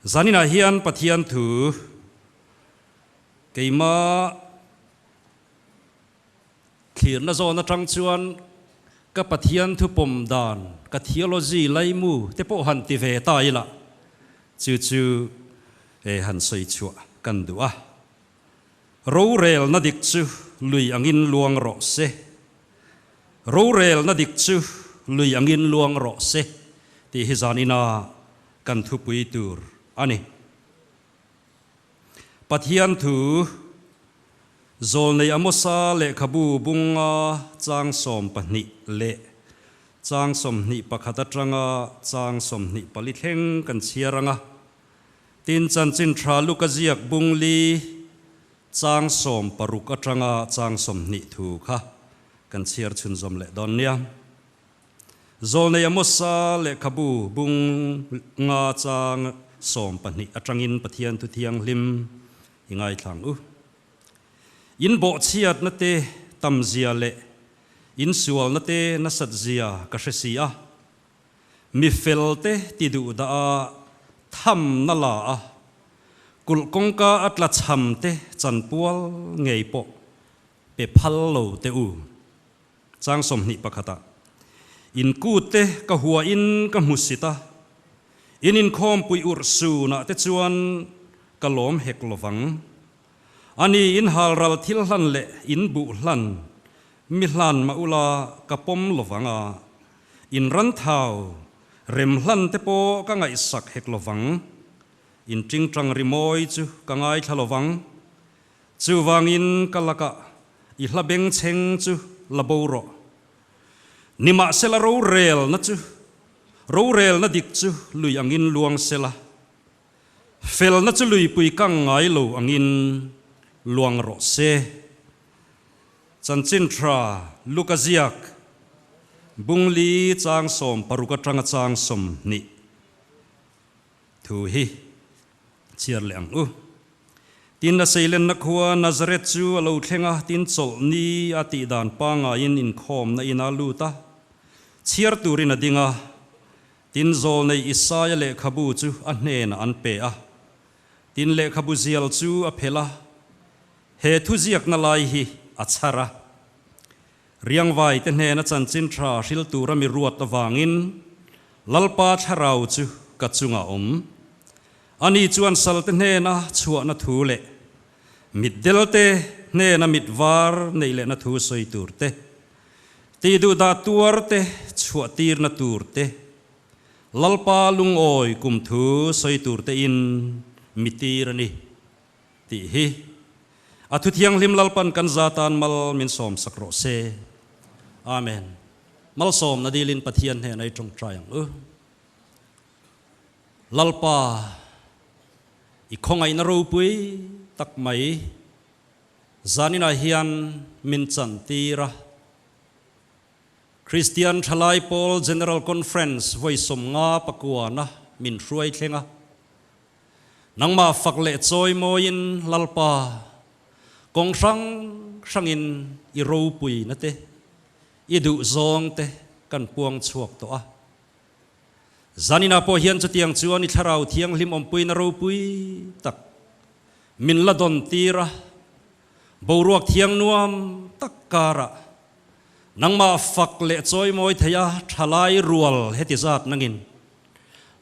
Zaninah hian Pathian thu keima thlirna zawn atang chuan ka Pathian thu pawm dan, ka theology laimu te pawh han ti ve ta ila, chu chu han sawi chhuah kan duh a. Rorelna dik chu lui angin luang rawh se. Rorelna dik chu lui angin luang rawh se tih hi zanina kan thupui tur a ni. Pathian thu Zawlnei Amosa lehkhabu bunga chang 12 leh chang 21 atanga chang 24 thleng kan chhiar ang a. Tin, chanchin tha Luka ziak bung li chang 60 atanga chang 20 thu kha kan chhiar chhunzawm leh dawn nia. Zawlnei Amosa lehkhabu bung nga chang 12 atangin Pathian thu thianghlim i ngaithlang u. In bawhchhiatna te tamzia leh in sualna te nasat zia ka hre si a. Mi fel te ti duh dah a thamna la a, kulh kawngka a tla chham te chanpual ngei pawh pe phal lo teh u. Chang 21 ah, In kut te ka hua in ka hmu sit a, in inkhawmpui urh sun ah te chuan ka lawm hek lo vang. A ni in halral thil hlan leh in buh hlan mi hlan mah ula ka pawm lo vang a, in ran thau rem hlan te pawh ka ngaihsak hek lo vang. In tingtang rimawi chu ka ngaithla lo vang. Chuvangin ka lakah i hla bengchheng chu la bo rawh. Nimahsela rorelna chu, rorelna dik chu lui angin luang sela, felna chu luipui kang ngai lo angin luang rawh se. Chanchin tha Luka ziak, bung li chang 60 atanga chang 20 thu hi chhiar leh ang u. Tin, a seilenna khua Nazareth chu a lo thleng a, tin chawlh ni a tih dan pangaiin inkhawmna in a lut a, chhiar turin a ding a. Tin, zawlnei Isaia lehkhabu chu a hnenah an pe a. Tin, lehkhabu zial chu a phelh a, he thuziakna lai hi a chhar a. Riangvai te hnena chanchin tha hril tura mi ruat avangin Lalpa thlarau chu ka chungah awm. Ani chuan salte hnena chhuahna thu leh mitdelte hnena mit var neih lehna thu sawi tur te, tihduhdah tuar te chhuah tirna tur te, Lalpa lungawi kum thu sawi tur tein mi tir a ni. Tih hi a thu thianghlim Lalpan kan za tan mal min sawm sak rawh se. Amen. Malsawmna dilin Pathian hnenah i tawngtai ang u. Lalpa, i khawngaihna ropui tak mai zaninah hian min chantir a. Kristian Thalai Pawl General Conference vawi 50 pakuana min hruai thleng a. Nangmah fak leh chawi mawiin Lalpa, kawng hrang hrangin i ropuina te, i duhzawng te kan puang chhuak tawh a. Zaninah pawh hian chutiang chuan i Thlarau Thianghlim awmpuina ropui tak min la dawn tir a, boruak thiang nuam tak karah nangmah fak leh chawi mawi thei a thalai rual heti zat nangin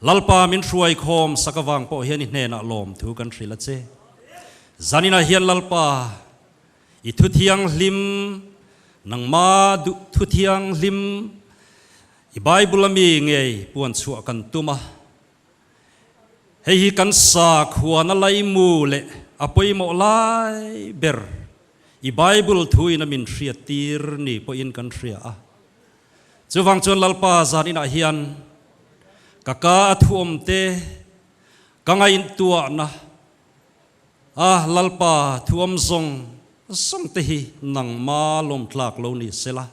Lalpa min hruai khawm sak avang pawh hian i hnenah lawm thu kan hrilh a che. Zaninah hian Lalpa, i thu thianghlim, nangma duh thu thianghlim, i Bible a mi ngei puan chhuah kan tum a. Hei hi kan sakhuana laimu leh a pawimawh lai ber i Bible thuin a min hriattir ni pawhin kan hria a. Chuvang chuan Lalpa zan inah hian ka ka a thuawm te ka ngaihtuahna a Lalpa thuawm zawng zawng te hi nangma lawmtlak lo ni sela,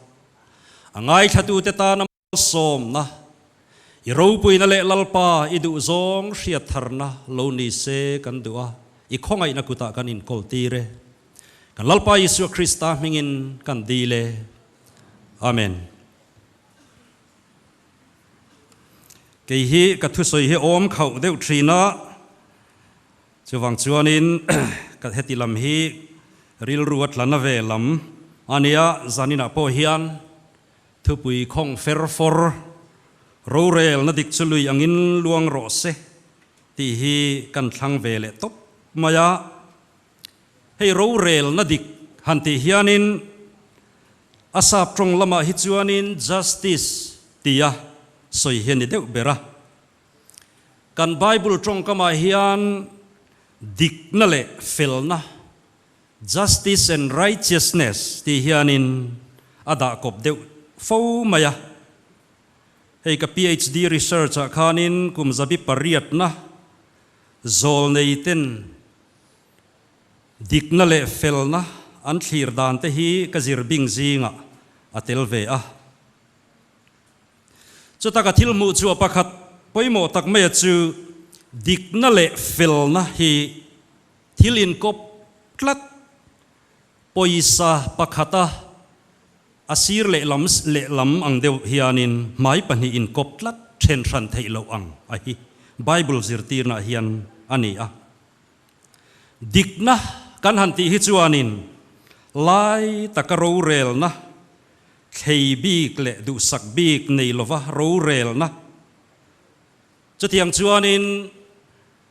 a ngaithlatute tana malsawmna, i ropuina leh Lalpa i duhzawng hriattharna lo ni se kan duh a, i khawngaihna kutah kan inkawl tir e. Kan Lalpa Isua Krista hmingin kan dil e. Amen. Kei hi ka thusawi hi awm khauh deuh thin a. Chuvang chuanin ka heti lam hi rilru a tla na ve lam a nia, zaninah pawh hian thupui khawng fer fawr, rorelna dik chu lui angin luang rawh se tih hi kan thlang ve leh tawp mai a. Hei rorelna dik han tih hianin a sap tawng lamah hi chuanin justice tia sawi hi a ni deuh ber a. Kan Bible tawngkamah hian dikna leh felna, justice and righteousness, tih hianin a dah kawp deuh fo mai a. Hei ka PhD research ah khanin kum zabi pariatna zawlneiten dikna leh felna an thlir dan te hi ka zir bing zingah a tel ve a. Chuta ka thil hmuh chhuah pakhat pawimawh tak maia chu dikna leh felna hi thil inkawp tlat pawisa pakhata a sir lehlam lehlam ang deuh hianin hmai pahnih inkawp tlat then hran theih loh ang a hi Bible zirtirnaah hian a ni a. Dikna kan han tih hi chuanin lai taka rorelna Thlei bik leh duhsak bik nei lova rorelna. Chutiang chuanin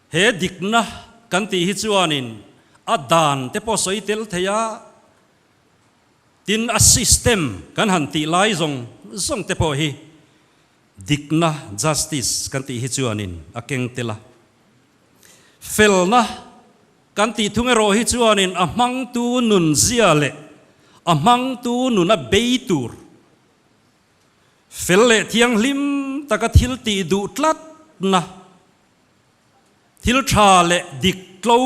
he dikna kan tih hi chuanin a dan te pawh sawi tel thei a, tin a system kan han tih lai zawng zawng te pawh hi dikna, justice, kan tih hi chuanin a keng tel a. Felna Kan tih thung erawh hi chuanin a hmangtu nun zia leh a hmangtu nuna bei tur, fel leh thianghlim taka thil tih duh tlatna, thil tha leh dik tlo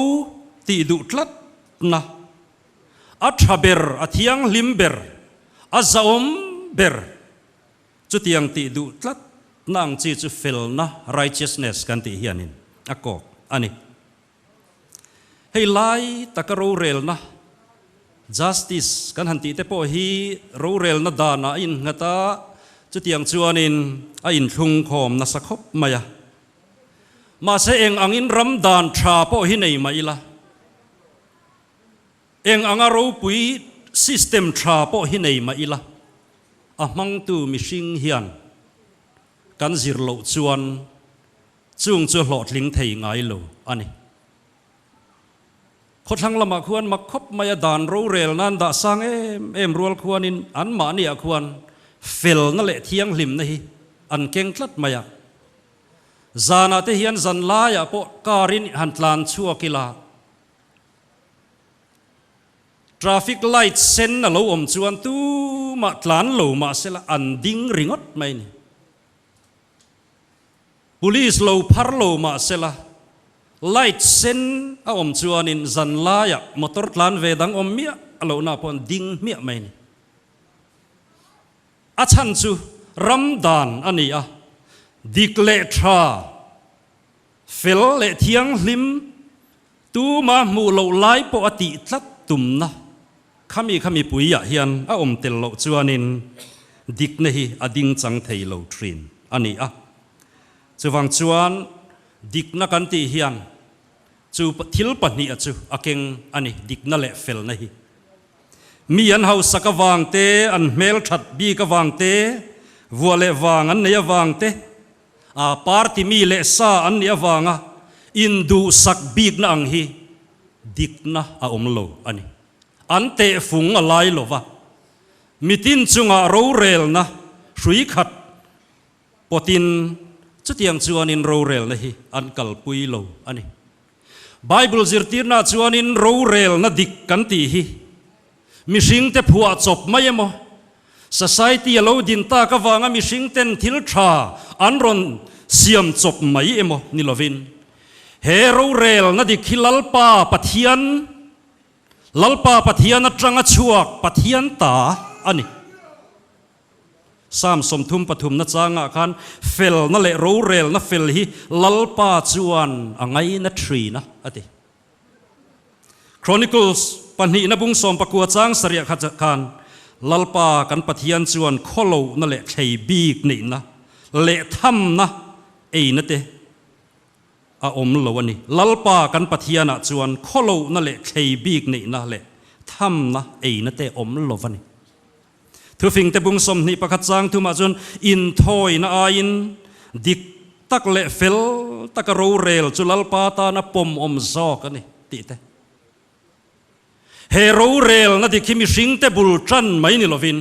tih duh tlatna, a tha ber, a thianghlim ber, a zahawm ber chutiang tih duh tlatna ang chi chu felna, righteousness, kan tih hianin a kawk a ni. Hei lai taka rorelna, justice, kan han tih te pawh hi rorelna danah a innghat a, chutiang chuanin a inthlung khawm nasa khawp mai a. Mahse eng angin ram dan tha pawh hi nei mah ila, eng anga ropui system tha pawh hi nei mah ila, a hmangtu mihring hian kan zir loh chuan Chung chu hlawhtling thei ngai lo a ni. Khawthlang lamah khuan mak khawp mai a dan rorel nan dah sang em em rual khuanin anmahniah khuan felna leh thianghlimna hi an keng tlat mai a. Zanah te hian zan laiah pawh car in han tlan chhuak ila traffic light sen a lo awm chuan tumah tlan lo mahsela an ding ringawt mai a ni. Police lo phar lo mah sela, light sen a awm chuanin zan laiah motor tlan ve dang awm miah a lohna pawh an ding hmiah mai a ni. A chhan chu ram dan a ni a, dik leh tha, fel leh thianghlim, tuma hmuh loh lai pawh a tih tlat tumna khami kha mipuiah hian a awm tel loh chuanin dikna hi a ding chang thei lo thin a ni a. Chuvang chuan dikna kan tih hian chu thil pahniha chu a keng a ni, dikna leh felna hi. Mi an hausak avang te, an hmelthat bik avang te, vuah leh vang an nei avang te, a party mi leh sa an nih avanga induhsak bikna ang hi dikna a awm lo a ni. An tehfung a lai lo va, mitin chungah rorelna hrui khat pawtin chutiang chuanin rorelna hi an kalpui lo a ni. Bible zirtirnaah chuanin rorelna dik kan tih hi mihringte phuah chawp mai emaw, society a lo din tak avanga mihringten thil tha an rawn siam chawp mai emaw ni lovin, he rorelna dik hi Lalpa Pathian, Lalpa Pathian atanga chhuak Pathian ta a ni. Psalm 30 na changah khan felna leh rorelna fel hi Lalpa chuan a ngaina thin a, a ti. Chronicles pahnihna bung 19 chang sarih kha khan Lalpa kan Pathian chuan khawlohna leh thlei bik neihna leh thamna eina te. a awm lo a ni. Lalpa kan Pathianah chuan khawlohna leh thlei bik neihna leh thamna eina te awm lo va ni. Thufingte bung 21 chang thumah chuan inthawina aiin dik tak leh fel taka rorel chu Lalpa tana pawmawm zawk a ni tih te. He rorelna dik hi mihringte bul tan mai ni lovin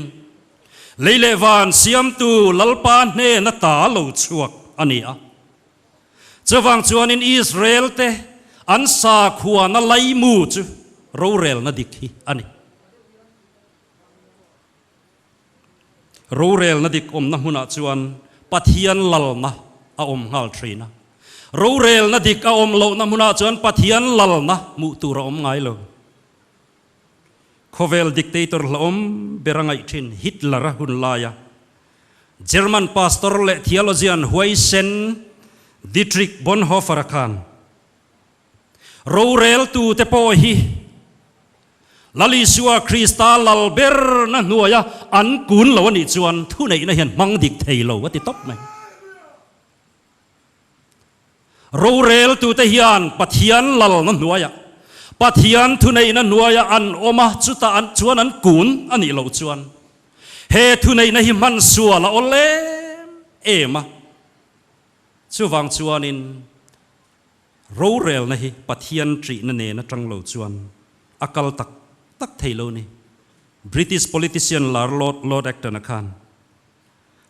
lei leh van siamtu Lalpa hnena ta lo chhuak a ni a. Chuvang chuanin Israel-te an sakhuana laimu chu rorelna dik hi a ni. Rorelna dik awmna hmunah chuan Pathian lalna a awm nghal thin a. Rorelna dik a awm lohna hmunah chuan Pathian lalna hmuh tur a awm ngai lo. Khawvel dictator hlauhawm ber a ngaih thin Hitler-a hun laia German pastor leh theologian huaisen Dietrich Bonhoeffer-a khan Roreltute pawh hi Lal Isua Krista lal berna hnuaia an kun lo a nih chuan thuneihna hian hmang dik thei lo a ti tawp mai. Roreltute hian Pathian lalna hnuaia, Pathian thuneihna hnuaia an awm a, chutah an chuan an kun a nih loh chuan he thuneihna hi hman sual a awl em em a. Chuvang chuanin Rorelna hi Pathian ṭihna nen aṭang lo chuan a kal tak tak thei lo ni. British politician lar Lord Lord Acton-a khan,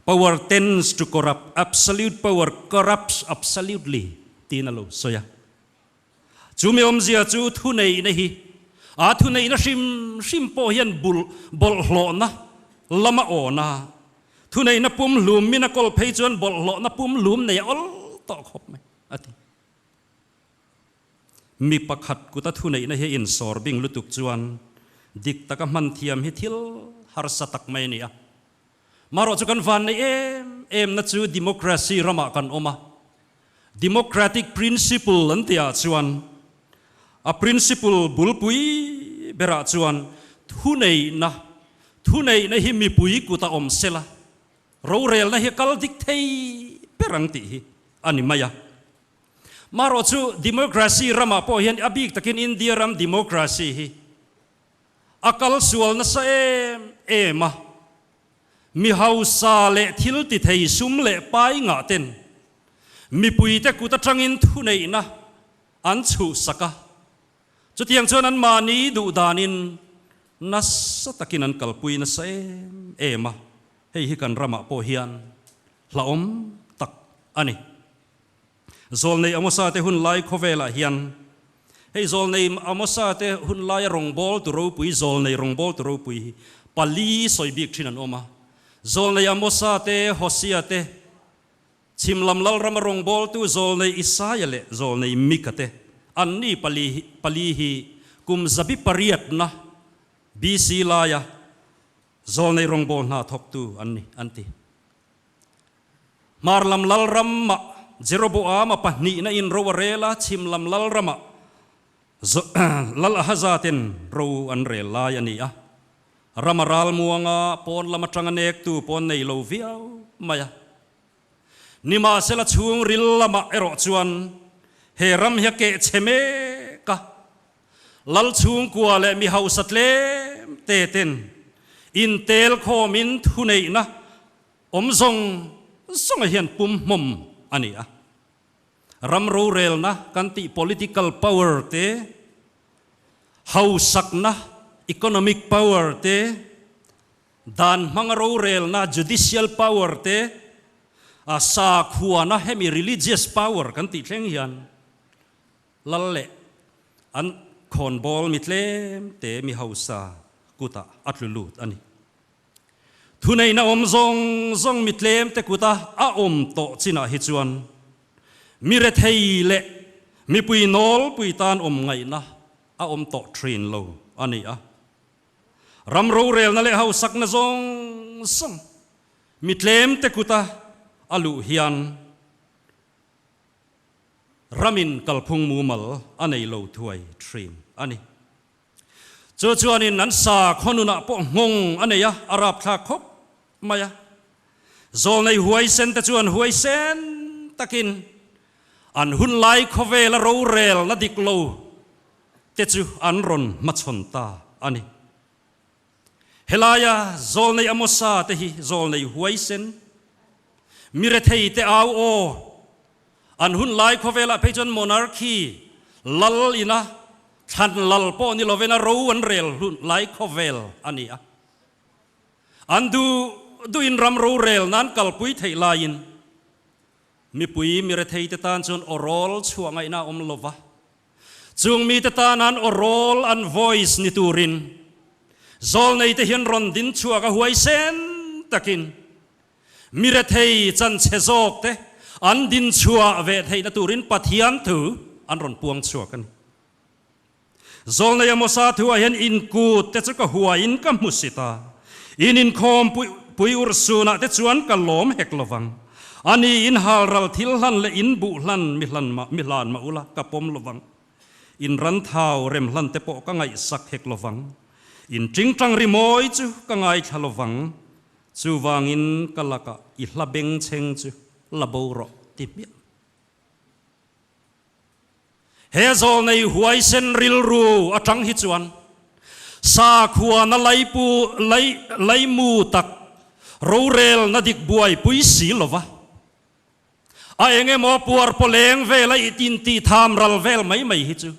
Power tends to corrupt, absolute power corrupts absolutely, tiin a lo sawi a. Chu mi awmzia chu thuneihna hi a thuneihna hrim hrim pawh hian bul bawlhhlawhna lama awn a, thuneihna pumhlum min a kawl phei chuan bawlhhlawhna pumhlum nei a awl tawh khawp mai. A ti. Mi pakhat kuta thuneihna hi insawr bing lutuk chuan dik taka hman thiam hi thil harsa tak mai a ni a. Marawh chu kan van neih em emna chu democracy ramah kan awm a. Democratic principle an tihah chuan a principle bulpui berah chuan thuneihna, thuneihna hi mipui kuta awm sela Rorelna hi kal dik thei ber ang tih hi a ni mai a. Marawh chu democracy ramah pawh hian a bik takin India ram democracy hi a kal sual nasa em em a. Mi hausa leh thil ti thei sum leh pai ngah ten mipuite kut atangin thuneihna an chhuhsak a. Chutiang chuan anmahni duh danin nasa takin an kalpui nasa em em a, hei hi kan ramah pawh hian hlauhawm tak a ni. Zawlnei Amosa te hun lai khawvelah hian hei Zawlnei Amosa te hun laia rawngbawltu ropui, Zawlnei rawngbawltu ropui hi pali sawi bik thin an awm a, Zawlnei Amosa te, Hosea te, Chhim lam lalrama rawngbawltu Zawlnei Isaia leh Zawlnei Mika te, anni pali pali hi kum zabi pariatna BC laia Zawlnei rawngbâwl hna thawktu an ni, an ti. Hmar lam lalrama Jeroboama pahnihna in ro a rel a, chhim lam lalrama Lal Ahaza ten ro an rel lai a ni a. Rama ralmuanga pawn lam atanga nektu pawn nei lo viau mai a. Nimahsela chhungril lamah erawh chuan he ram hi a keh chhe mek a, lal chhungkua leh mi hausa tlem te ten intel khawmin thuneihna awm zawng zawnga hian pumhmawm a ni a. Ram rorelna kan tih political power te, hausakna economic power te, Dan hmanga rorelna, judicial power, te, a sakhuana hemi religious power kan tih thleng hian lal leh an khawnbawl mi tlem te mi hausa kutah a tlu lut a ni. Thuneihna awm zawng zawng mi tlem te kuta a awm tawh chinah hi chuan mi rethei leh mipui nawlpui tan awm ngaihna a awm tawh thin lo a ni a. Ram rorelna leh hausakna zawng zawng mi tlemte kuta a luh hian ramin kalphung mumal a nei lo thuai thin a ni. Chu chuanin an sakhaw nunah pawh nghawng a nei a, a rapthlak khawp mai a. Zawlnei huaisen te chuan huaisen takin. An hun lai khawvela rorelna dik lo te chu an rawn hmachhawn ta a ni. Helaia zawlnei Amosa te hi zawlnei huaisen, mi rethei te au aw, an hun lai khawvelah phei chuan monarchy lal ina thlan lal pawh ni lovin a ro an rel hun lai khawvel a ni a. An duh duhin ram rorel nan kalpui theih laiin mipui mi rethei te tan chuan aw rawl chhuah ngaihna a awm lo va. Chung mite tan an aw rawl an voice ni turin zawlnei te hian rawn din chhuak a huaisen takin mi rethei chanchhe zawk te an din chhuah ve theihna turin Pathian thu an rawn puang chhuak a ni. Zawlnei Amosa thuah hian in kut te chu ka huaiin ka hmu si ta. In inkhawm pui urhsunah te chuan ka lawm hek lo vang. A ni, in halral thil hlan leh in buh hlan mi hlan mah mi hlan mah ula ka pawm lo vang. In ran thau rem hlan te pawh ka ngaihsak hek lo vang. In tingtang rimawi chu ka ngaithla lo vang. Chuvangin ka lakah i hla bengchheng chu la bo rawh ti hmiah. He zawlnei huaisen rilru atang hi chuan sakhuana laipu lai laimu tak rorelna dik buaipui si lova a eng emaw puar pawleng vela i tintih tham ral vel mai mai hi chu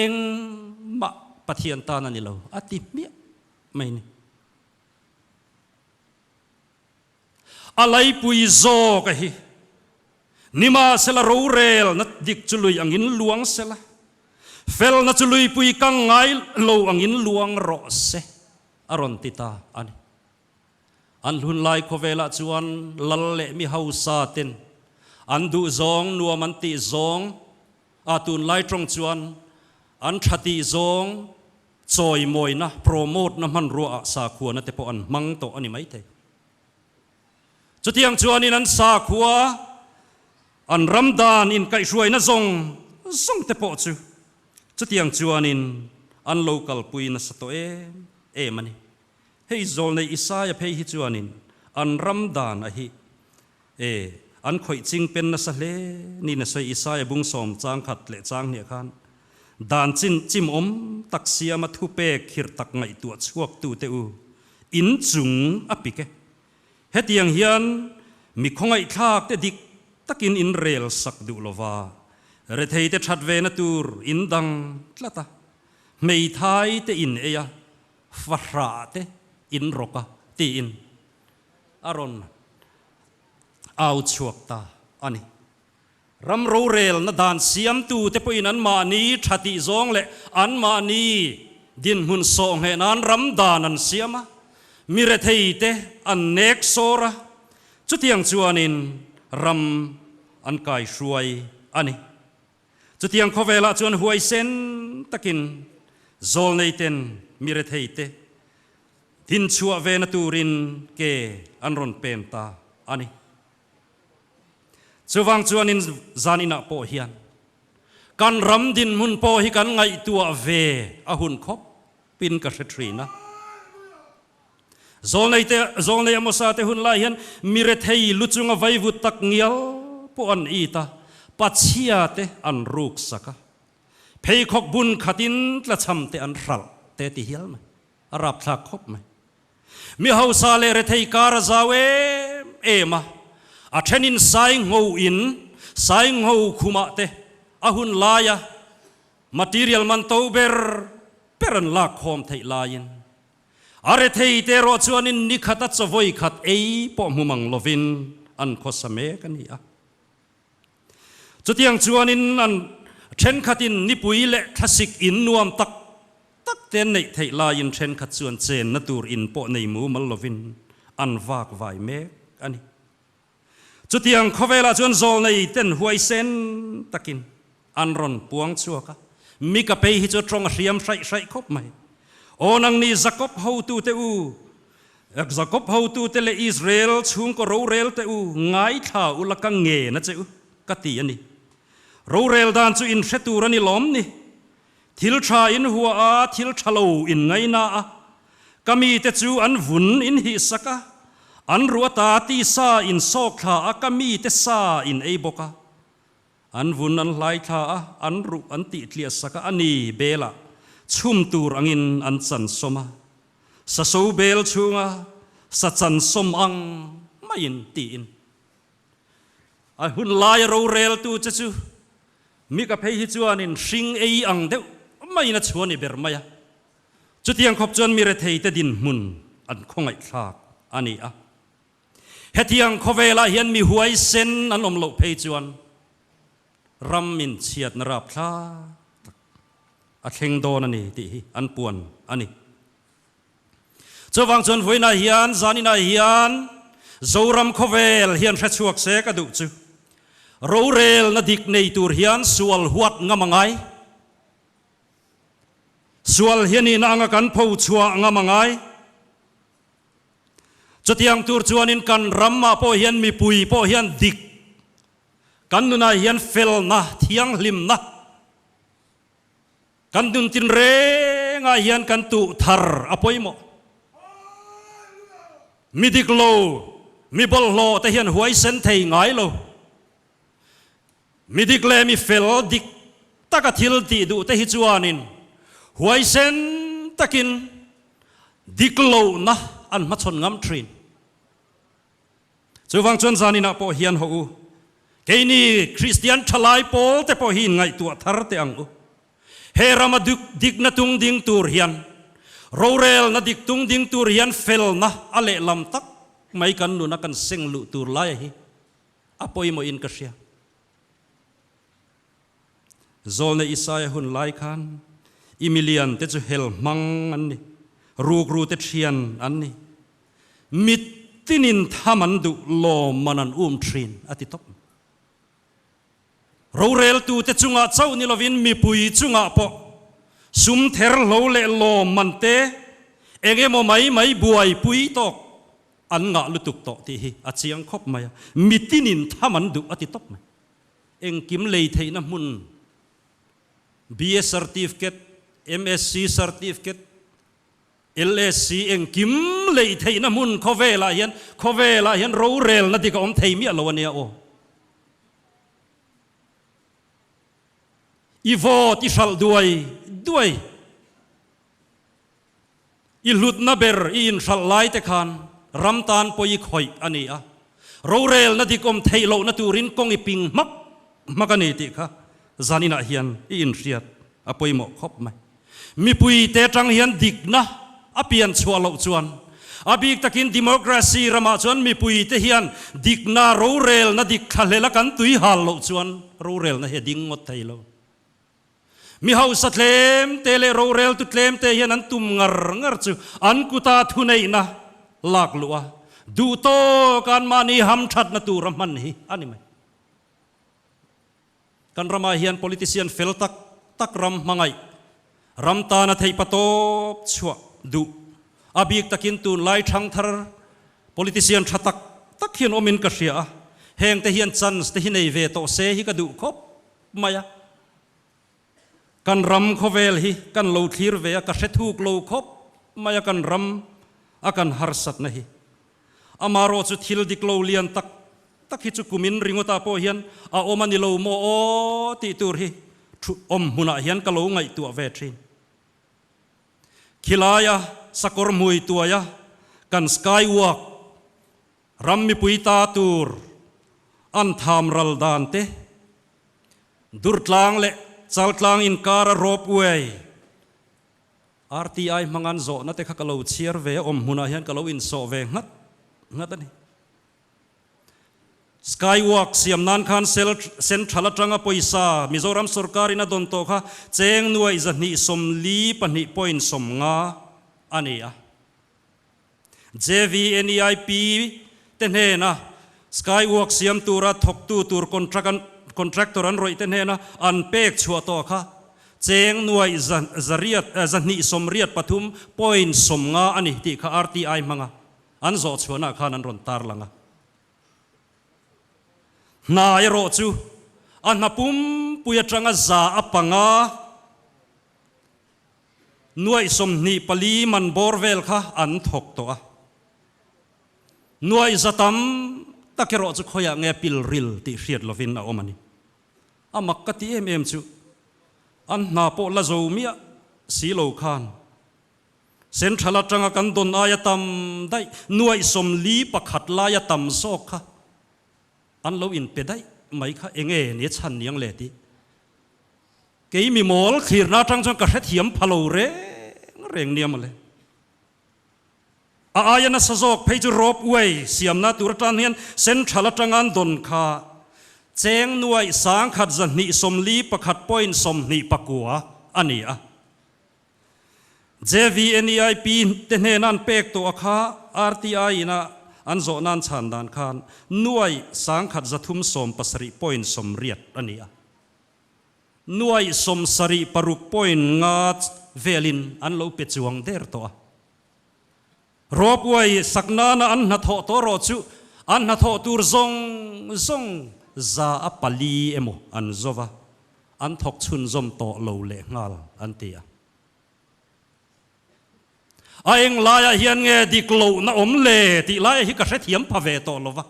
engmah Pathian tan a ni lo a ti hmiah mai ni. A laipui zawk a hi. Nimahsela rorelna dik chu lui angin luang sela, felna chu luipui kang ngai lo angin luang rawh se, a rawn ti ta a ni. An hlunlai khawvelah chuan lal leh mi hausa ten an duh zawng, nuam an tih zawng, a tunlai tawng chuan an tha tih zawng chawimawina, promote-na hmanruaah sakhuana te pawh an hmang tawh a ni maithei. Chutiang chuanin an sakhua, an ram dan inkaihhruaina zawng zawng te pawh chu chutiang chuanin an lo kalpui nasa tawh em em a ni. Hei zawlnei Isaia phei hi chuanin an ram dan a hi e an khawih ching pen nasa hle niin a sawi. Isaia bung sawm chang khat leh chang hniah khan dan chin chim awm tak siama thupek khirh tak ngaihtuah chhuaktute u In chung a pik e. Hetiang hian mi khawngaihthlak te dik takin in rel sak duh lova, rethei te that ve na tur in dang tlat a, hmeithai te in ei a, fahrah te in rawk a tiin a rawn au chhuak ta a ni. Ram rorelna dan siamtute pawhin anmahni tha tih zawng leh anmahni dinhmun sawh ngheh nan ram dan an siam a, mi retheite an nek sawr a, chutiang chuanin ram an kaihruai a ni. Chutiang khawvelah chuan huaisen takin zawlneiten mi retheite dinchhuah vena turin ke an rawn pen ta a ni. Chuvang chuanin zan inah pawh hian kan ram dinhmun pawh hi kan ngaihtuah ve a hun khawp in ka hre thin a. Zawlnei te, Zawlnei Amosa te hun lai hian mi rethei lu chunga vaivut tak ngial pawh an it a, pachhia te an ruk sak a, pheikhawk bun khatin tlachham te an hralh te ti hial mai, a rapthlak khawp mai. Mi hausa leh rethei kar a zau em em a, a thenin sai ngho in sai ngho khumah te a hun laia material man to ber ber an lak khawm theih laiin a rethei te erawh chuanin ni khat a chawvawi khat ei pawh hmu mang lovin an khawsa mek a ni a. Chutiang chuanin an thenkhatin nipui leh thlasik in nuam tak tak te an neih theih laiin thenkhat chuan chenna tur in pawh nei mumal lovin an vak vai mek a ni. Chutiang khawvelah chuan zawlnei ten huaisen takin an rawn puang chhuak a, Mika phei hi chu tawng a hriam hraih hraih khawp mai. Aw nangni Jakob hotute u, Jakob hotute leh Israel chhungkaw rorel te u, ngaithla ula ka ngen a che u, ka ti a ni. Rorel dan chu in hre tur a ni lawm ni. Thil tha in hua a, thil tha lo in ngaina a. Ka mite chu an vun in hihsak a, an ruah ta tisa in sawk thla a, ka mite sa in ei bawk a. An vun an hlai thla a, an ruh an tih tliah sak a, a ni belah chhum tur angin an chan sawm a, sa so bel chhunga sa chan sawm ang maiin tiin. A hun laia roreltu che chu Mika phei hi chuanin hring ei ang deuh maiin a chhuah ni ber mai a. Chutiang khawp chuan mi retheite dinhmun an khawngaihthlak a ni a. Hetiang khawvelah hian mi huaisen an awm loh phei chuan ram min chhiatna rapthlak tak a thleng dawn a ni tih hi an puan a ni. Chuvang chuan vawiinah hian zaninah hian Zoram khawvel hian hrechhuak se ka duh chu rorelna dik nei tur hian sual huat ngam a ngai. Sual hi a nihna anga kan pho chhuah ngam a ngai. Chutiang tur chuanin kan ramah pawh hian mipui pawh hian dik, kan nunah hian felna, thianghlimna, kan nun tinrengah hian kan tuh thar a pawimawh. Mi dik lo, mi bawlhhlawh te hian huaisen thei ngai lo. Mi dik leh mi fel dik taka thil tih duh te hi chuanin huaisen takin dik lohna an hmachhawn ngam thin. Chuvang chuan zaninah pawh hian haw u, keini Kristian thalai pawl te pawh hi inngaihtuah thar teh ang u. He rama dikna tung ding tur hian, rorelna dik tung ding tur hian felna a lehlam tak mai kan nuna kan seng luh tur laia hi A pawimawhin ka hria. Zawlne Isaia hun lai khan i milian te chu hel hmang an ni, rukru te thian an ni. Mit tinin tham an duh lawm man an um thin a ti tawp. Roreltu te chungah chauh ni lovin mipui chungah pawh sum ther hlo leh lawm man te eng emaw mai mai buaipui tawk An ngah lutuk tawh tih hi a chiang khawp mai a, mitinin tham an duh a ti tawp mai. Engkim lei theihna hmun BA certificate, MSc certificate, LSc engkim lei theihna hmun khawvelah hian khawvelah hian rorelna dik a awm thei miah lo a nia aw. I vote i hralh duai duai. I hlutna ber i inhralh lai te khan ram tan pawh i khawih a ni a, rorelna dik awm theih lohna turin kawng i ping hmak hmak a ni tih kha zaninah hian i inhriat a pawimawh khawp mai. Mipui te atang hian dikna a pian chhuah loh chuan a bik takin democracy ramah chuan mipui te hian dikna rorelna dik thlahlela kan tui hal loh chuan rorelna hi a ding ngawt thei lo. Mi hausa tlem te leh roreltu tlem te hian an tum ngar ngar chu an kuta thuneihna lak luh a, duh tawk anmahni hamthatna tura hman hi a ni mai. Kan ramah hian politician fel tak tak ram hmangaih, ram tana theihpatawp chhuah duh, a bik takin tunlai thangthar politician tha tak tak hian awmin ka hria a, hengte hian chance te hi nei ve tawh se hi ka duh khawp mai a. Kan ram khawvel hi kan lo thlir ve a, ka hre thuk lo khawp mai a kan ram a kan harsatna hi. Amarawh chu thil dik lo lian tak tak hi chu kumin ringawtah pawh hian a awm a ni lo maw aw tih tur hi thu awm hmunah hian ka lo ngaihtuah ve thin. Khilaia sakawr hmui tuaia kan sky walk Ram mipui ta tur an tham ral dan te, Durtlang leh Chaltlang inkara rope way, RTI hmangan zawhna te kha ka lo chhiar ve a, awm hmunah hian ka lo insawh ve nghat nghat a ni. Skywalk siam nan khan Central atanga pawisa Mizoram sorkarin a dawn tawh kha cheng nuaih 242.50 a ni a. JVNEIP te hnena Skywalk siam tura thawktu tur contract an contractor an rawih te hnena an pek chhuah tawh kha cheng nuaih za zariat 293.50 a ni tih kha RTI hmanga an zawh chhuahna khan an rawn tarlang a. Hna erawh chu a hna pumpui atanga za a panga. Nuaih 24 man bawr vel kha an thawk tawh a. Nuaih za tam tak erawh chu khawiah nge pil ril tih hriat lovin a awm a ni. A mak ka ti em em chu an hna pawh la zo miah si lo khan Central atanga kan dawn aia tam daih nuaih 41 laia tam zawk kha an lo inpe daih mai kha enge ni chhan niang le tih kei mi mawl thlirna atang chuan ka hrethiam pha lo reng reng nia mawle. A aia nasa zawk phei chu rope way siamna tur atan hian Central atanga an dawn kha cheng nuaih 1241.29 a ni a. JVNEIP te hnena an pek tawh a kha RTI ina an zawh nan chhan dan khan nuaih 1370.80 a ni a. Nuaih 76 point nga velin an lo pe chuang der tawh a. Ropeway sak nana an hnathawh tawh erawh chu an hnathawh tur zawng zawng 4% emaw an zo va, an thawk chhunzawm tawh lo lehnghal an ti a. A eng laiah hian nge dik lohna awm le tih laia hi ka hrethiam pha ve tawh lo va.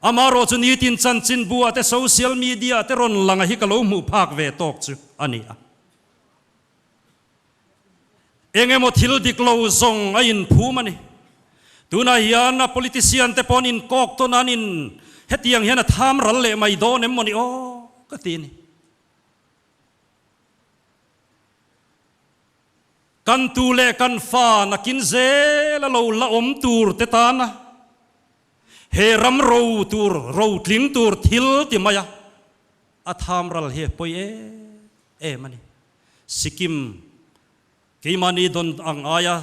Amaherawh chu nitin chanchinbu ah te social media ah te rawn lang a hi ka lo hmuh phak ve tawk chu a ni a. Eng emaw thil dik lo zawng a inphum a ni. Tunah hian a politician te pawh an inkawk tawn a, an in hetiang hian a tham ral leh mai dawn em maw ni aw ka ti a ni. Kan tu leh kan fa nakin zel a lo la awm tur te tana he ram ro tur, ro tling tur thil ti mai a, a tham ral hi a pawi em em a ni. Sikkim keimahni dawn ang aia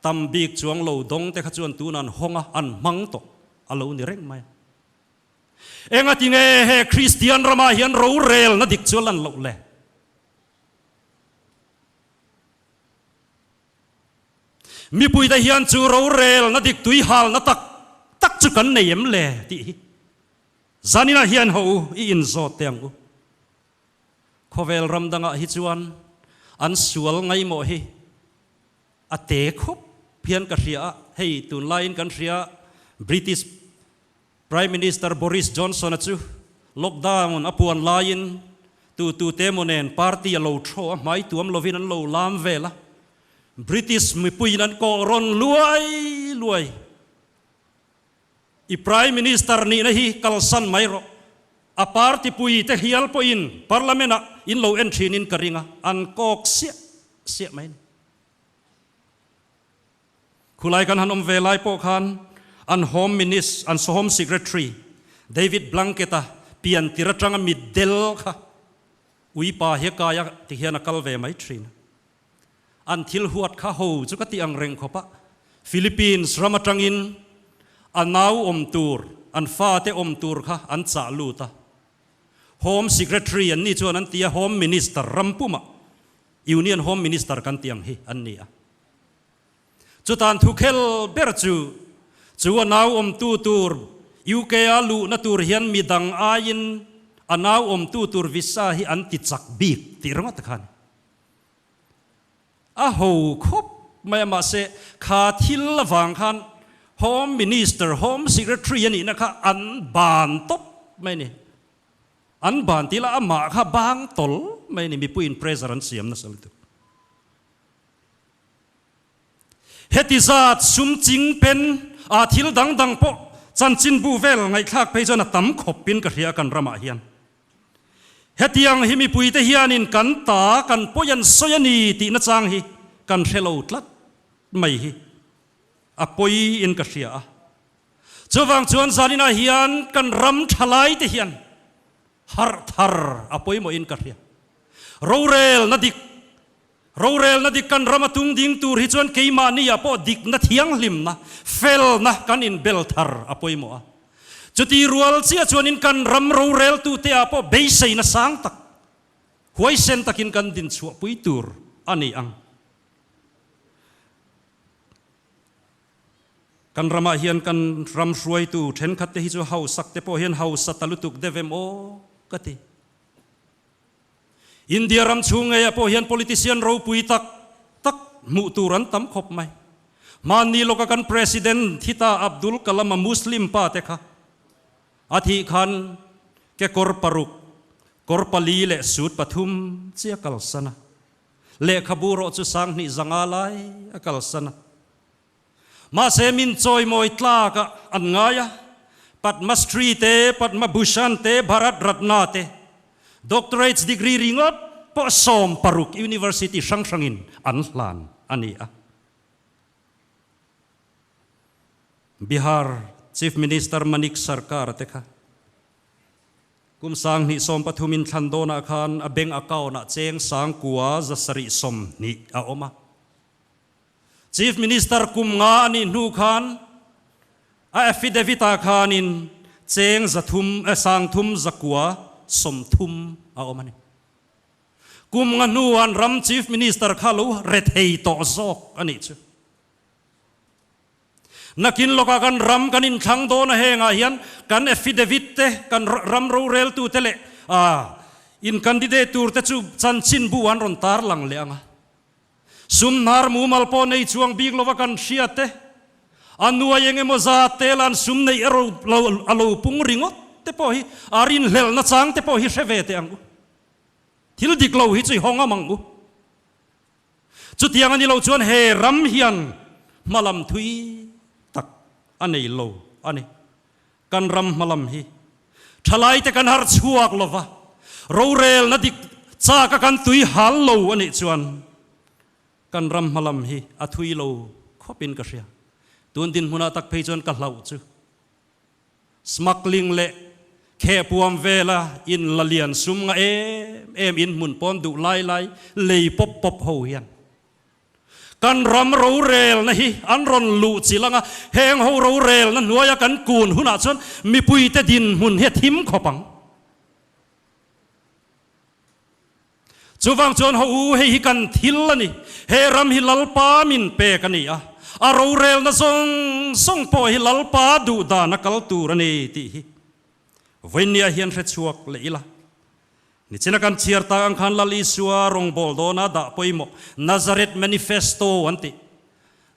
tam bik chuang lo dawng te kha chuan tunah an hawng a, an hmang tawh a lo ni reng mai a. Engati nge he Kristian ramah hian rorelna dik chu a lan loh le? Mipuite hian chu rorelna dik tuihalna tak tak chu kan nei em le tih hi zaninah hian ho u i inzawt teh ang u. Khawvel ram dangah hi chuan an sual ngaimawh hi a te khup hian ka hria a, hei tunlaiin kan hria British Prime Minister Boris Johnson-a chu lockdown a puan laiin tu tute emaw nen party a lo thaw a, hmai tuam lovin an lo lam vel a, British mipuiin an kawh rawn luai luai. I Prime Minister nihna hi kalsan mai rawh. A party pui te hial pawhin Parliament ah in lo en thinin ka ring a, an kawk siah siah mai a ni. Khulai kan han awm ve lai pawh khan an Home Minis, an Home Secretary David Blunkett-a pian tir atanga mitdel kha uipa hi a kai a ti hian a kal ve mai thin a. An thil huat kha ho chu ka ti ang reng khawp a, Philippines ram atangin a nau awm tur, an fate awm tur kha an chah lut a. Home Secretary an ni chuan an ti a, Home Minister ram pumah Union Home Minister kan ti ang hi an ni a. Chutan thukhel ber chu, chu a nau awmtu tur UK-a luhna tur hian midang aiin a nau awmtu tur visa hi an ti chak bik tih ringawt kha a ni. A ho khawp mai a, mahse kha thil avang khan Home Minister, Home Secretary a nihna kha an ban tawp mai a ni. An ban tih lah amah kha bang tawl mai a ni, mipuiin pressure an siam nasa lutuk. Heti zat sum ching pen a thil dang dang pawh chanchinbu vel ngaihthlak phei chuan a tam khawpin ka hria kan ramah hian. Hetiang hi mipuite hianin kan ta kan pawi an sawi a ni tih nachang hi kan hre lo tlat mai hi a pawiin ka hria a. Chuvang chuan zaninah hian kan ram thalaite hian harh thar a pawimawhin ka hria. Rorelna dik Rorelna dik kan ram a tung ding tur hi chuan keimahniah pawh dikna thianghlimna, felna kan inbel thar a pawimawh a. Chuti rual chiah chuanin kan ram roreltuteah pawh beiseina sang tak, huaisen takin kan dinchhuahpui tur a ni ang. Kan ramah hian kan ram hruaitu thenkhatte hi chu hausak te pawh hian hausa ta lutuk deuh em aw ka ti. India ram chhung ngeiah pawh hian politician ropui tak tak hmuh tur an tam khawp mai. Hmanni lawka kan President thi ta Abdul Kalam-a Muslim pa te kha a thih khan kekawr paruk, Kawr pali leh suit pathum chi a kalsan a, lehkhabu rawh chu 2000 zanga lai a kalsan a. Mahse min chawimawi tlak ah an ngai a, Padma Shri te, Padma Bhushan te, Bharat Ratna te, Doctorates degree ringawt pawh 16 university hrang hrangin an hlan a ni a. Bihar Chief Minister Manik Sarkar te kha kum 2013 in thlan dawnah khan a bank account-ah cheng 9720 a awm a. Chief Minister kum nga a nih hnu khan a affidavit ah khanin cheng 300 eh 3930 a awm a ni. Kum nga hnuah an ram Chief Minister kha lo re thei tawh zawk a nih chu. Nakin lawkah kan ram kan inthlang dawn a hengah hian kan affidavit te kan ram roreltu te leh in candidate tur te chu chanchinbu an rawn tarlang leh ang a. Sum hnar mumal pawh nei chuang bik lova kan hriat te, a nuai eng emaw zat te lan sum neih erawh lo a lo pung ringawt te pawh hi a rinhlelhna chang te pawh hi hre ve teh ang u. Thil dik lo hi chu i hawng am ang u. Chutiang a ni lo chuan he ram hian hmalam thui tak a nei lo a ni. Kan ram hmalam hi thalaite kan harh chhuak lo va, rorelna dik chaka kan tui hal lo a nih chuan kan ram hmalam hi a thui lo khawpin ka hria. Tun dinhmunah tak phei chuan ka hlauh chu smuggling leh khehpuam vela in la lian sum nga em em in hmun pawn duh lai lai lei pawp pawp ho hian Kan ram rorelna hi an rawn luh chilh ang a, heng ho rorelna hnuaia kan kun hunah chuan mipuite dinhmun hi a thim khawp ang. Chuvang chuan ho u, hei hi kan thil a ni, he ram hi Lalpa min pek a ni a, a rorelna zawng zawng pawh hi Lalpa duh dan a kal tur a ni tih hi vawinia hian hre chhuak leh ila. Nichina kan chhiar tak ang khan Lal Isua rawngbâwl dawna dah pawimawh Nazareth Manifesto an tih.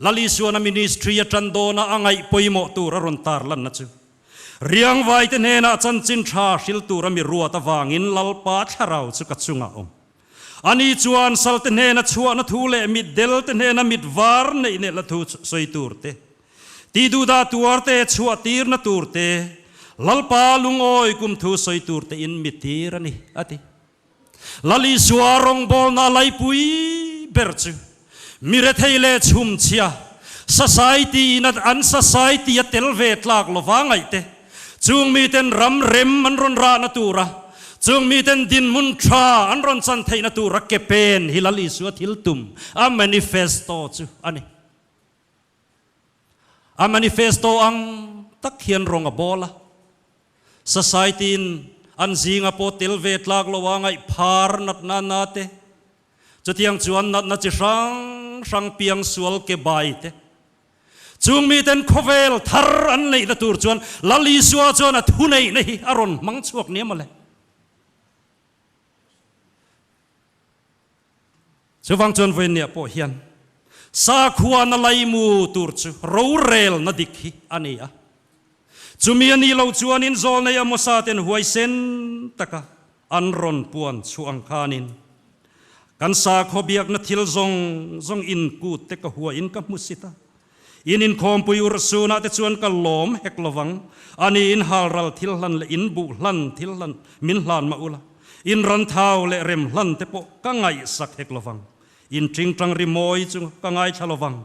Lal Isuana ministry a ṭan dawna a ngaih pawimawh tur a rawn tar lanna chu Riangvaite hnenah chanchin ṭha hril tura mi ruat avangin Lalpa thlarau chu ka chungah awm. Ani chuan salte hnena chhuahna thu leh mitdelte hnena mit var neih nehla thu sawi tur te, Tihduhdah tuar te, chhuah tirna tur te, Lalpa lungawi kum thu sawi tur te in mi tir a ni, a ti. Lal Isua rawngbawlna a laipui ber chu mi rethei leh chhumchhia, society in an society a tel ve tlak lova ngaih te, chung miten ram rem an rawn rahna tura, chung miten dinhmun tha an rawn chan theihna tura ke pen hi Lal Isua thil tum, a manifesto chu a ni. A manifesto ang tak hian rawng a bawl a, society-in an zinga pawh tel ve tlak lo a ngaih phar natna na te, chutiang chuan natna chi hrang hrang piang sual ke bai te, chung miten khawvel thar an neihna tur chuan Lal Isua chuan a thuneihna hi a rawn hmang chhuak nia mawle. Chuvang chuan vawinia pawh hian sakhuana laimu tur chu rorelna dik hi a ni a. Chumi a nih loh chuanin zawlnei Amosa ten huaisen taka an rawn puan chhuah ang khanin kan sakhaw biakna thil zawng zawng inkut te ka huain ka hmu sit a. In inkhawmpui urhsunah te chuan ka lawm hek lovang, ani in halral thil hlan leh in buh hlan thil hlan min hlan mah ula, in ran thau leh rem hlan te pawh ka ngaihsak hek lovang, in tingtang ri mawi chu ka ngaithla lovang,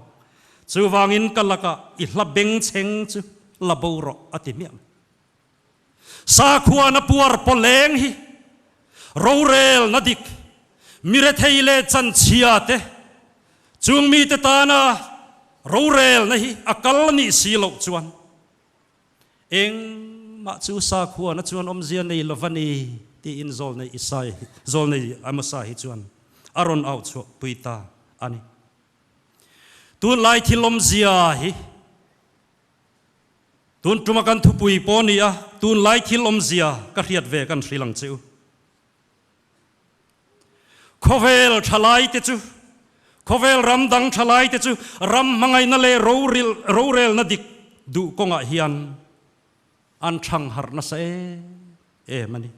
chuvangin ka lakah i hla bengchheng chu la bo rawh a ti hmiah mai. Sakhuana puar pawleng hi rorelna dik, mirethei leh chanchhia te, chung mite tana rorelna hi a kal a nih si loh chuan engmah chu sakhuana chuan awmzia nei lo va ni tiin Zawlnei Isai, Zawlnei Amosa hi chuan a rawn auh chhuah pui ta a ni. Tunlai thil awmzia hi Tun tuma kan thupui pawh ni a, tunlai thil awmzia ka hriat ve kan hrilh ang che u. Khawvel thalaite chu, khawvel ram dang thalaite chu ram hmangaihna leh rorelna dik duh kawngah hian an thang harh nasa em em a ni.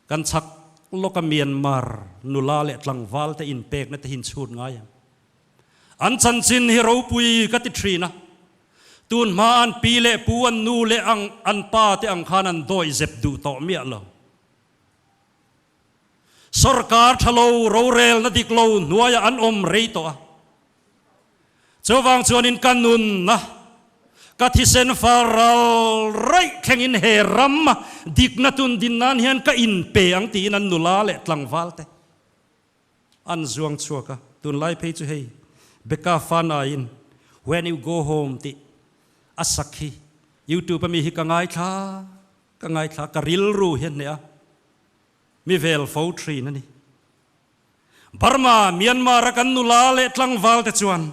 Kan chhak lawka Myanmar nula leh tlangval te inpekna te hi inchhut ngai em? An chanchin hi ropui ka ti thin a, tun hma an pi leh pu an nu leh ang an pa te ang khan an dawih zep duh tawh miah lo. Sorkar tha lo rorelna dik lo hnuaiah an awm rei tawh a, chuvang chuanin ka nunna, ka thisen fal ral raih thlengin he ram dikna tun din nan hian ka inpe ang tiin an nula leh tlangval te an zuang chhuak a, tunlai phei chu hei Becca Fanai-in When You Go Home tih a sak hi YouTube ami hi ka ngaithla ka ngaithla ka rilru hi a hneh a, mi vel fo thin a ni. Burma, Myanmar a kan nula leh tlangval te chuan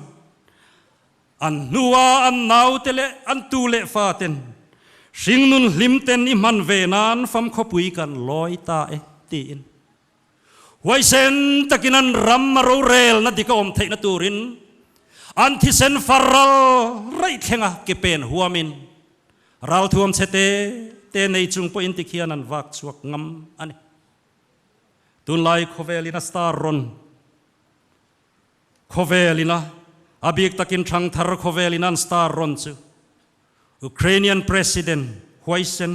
an hnua an naute leh an tu leh fa ten hringnun hlim ten i hman ve nan famkhawpui kan lawi ta e tiin huaisen takin an ram a rorelna dik a awm theihna turin an thisen far ral raih thlenga ke pen huamin ralthuam chhe te te nei chung pawhin tikhian an vak chhuak ngam a ni. Tunlai khawvelin a star rawn khawvelin a a bik takin thangthar khawvelin an star rawn chu Ukrainian President huaisen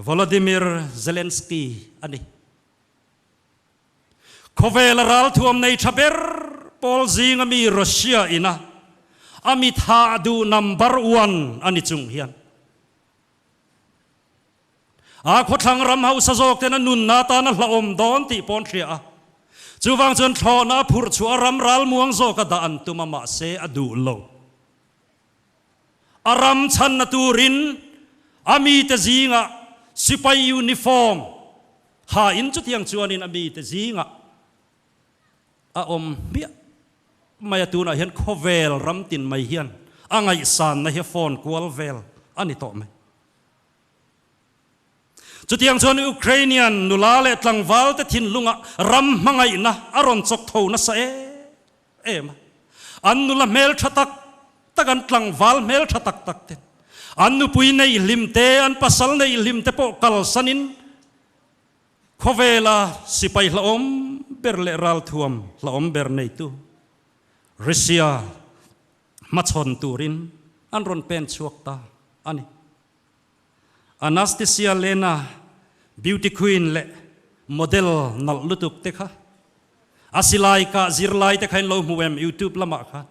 Volodymyr Zelensky a ni. Khawvela ralthuam nei tha ber pawl zinga mi Russia ina a mi thah duh number one a ni chung hian A khawthlang ram hausa zawk ten a nunna tan a hlauhawm dawn tih pawh an hria a. Chuvang chuan thlawhna a phurh chhuah a ram ralmuang zawk a dah an tum a mahse a duh lo. A ram chhanna turin a mite zingah sipai uniform ha in chutiang chuanin a mite zingah a awm hmiah mai a tunah hian khawvel ram tin mai hian a ngaihsanna hi a phone kual vel a ni tawh mai. Chutiang chuan Ukrainian nula leh tlangval te thinlungah ram hmangaihna a rawn chawk tho nasa em em a. An nula hmeltha tak tak, an tlangval hmeltha tak tak te, an nupui neih hlim te, an pasal neih hlim te pawh kalsanin khawvela sipai hlauhawm ber leh ralthuam hlauhawm ber neitu Russia hmachhawn turin an rawn pen chhuak ta a ni. Anastasia Lena, beauty queen leh model nalh lutuk te kha a silai kah zirlai te kha in lo hmu em youtube lamah khan.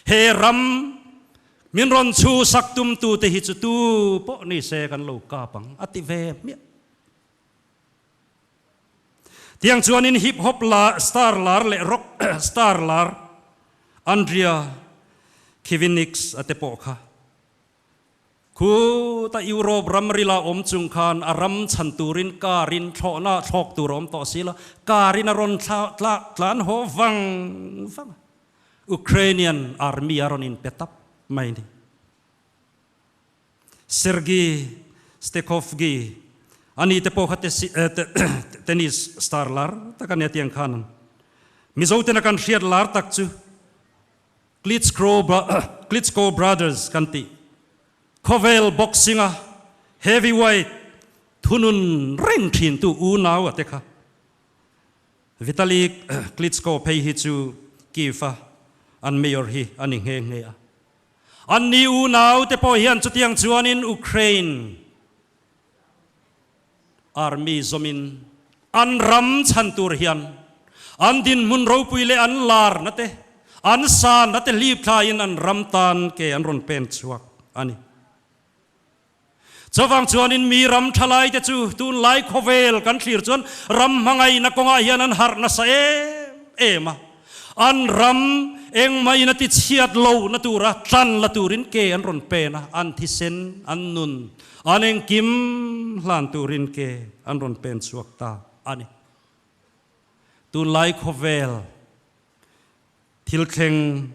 He ram min rawn chhu sak tum tu te hi chu tu pawh ni se kan lo kap ang a ti ve hmiah. Tiang chuanin hip hop la star lar leh rock star lar Andrea Khivinix a te pawh kha Khuta Europe ramri la awm chung khan a ram chhan turin car in thlawhna thlawk tur a awm tawh si la, car in a rawn tlan haw vang vang a, Ukrainian army a rawn inpe tap mai ni. Sergei Stekhovgi ani te pawh kha tennis star lar tak a nia tiang khan Mizo tena kan hriat lar tak chu Klitschko Brothers kan tih khawvel boxing-a heavyweight thunun reng thintu unau a te kha. Vitali Klitschko phei hi chu Kyiv-a an mayor hi a ni nghe nghe a. Anni unau te pawh hian chutiang chuanin Ukraine Army zawmin an ram chhan tur hian an dinhmun ropui leh an larna te, an sanna te hlip thlaiin an ram tan ke an rawn pen chhuak a ni. Chuvang chuanin mi ram thalai te chu tunlai khawvel kan thlir chuan ram hmangaihna kawngah hian an harh nasa em em a, an ram engmah in a ti chhiat lohna tura tlan la turin ke an rawn pen a, an thisen, an nun, An engkim hlan turin ke an rawn pen chhuak ta a ni. Tunlai khawvel thil thleng,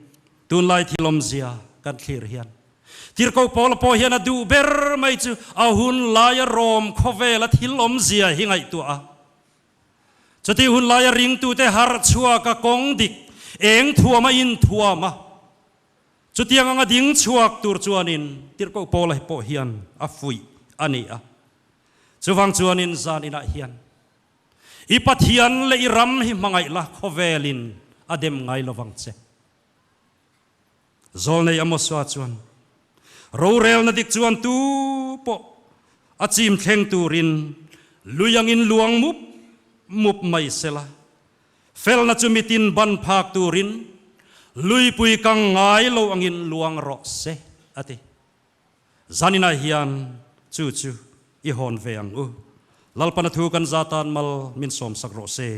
tunlai thil awmzia kan thlir hian Tirhkoh Paula pawh hian a duh ber mai chu a hun laia Rom khawvela thil awmzia hi ngaihtuah a. Chutih hun laia ringtute harh chhuak a kawng dik eng thuam a inthuam a. Chutiang anga ding chhuak tur chuanin Tirhkoh Paula hi pawh hian a fuih a ni a. Chuvang chuanin zan inah hian i Pathian leh i ram hi hmangaih la khawvelin a dem ngai lovang che. Zawlnei Amosa chuan, Rorelna dik chuan tu pawh a chim thleng turin lui angin luang mup mup mai sela, felna chu mitin ban phak turin luipui kang ngai lo angin luang rawh se, a ti. Zaninah hian chu chu i hawn ve ang u. Lalpana thu kan za tan mal min sawmsak rawh se.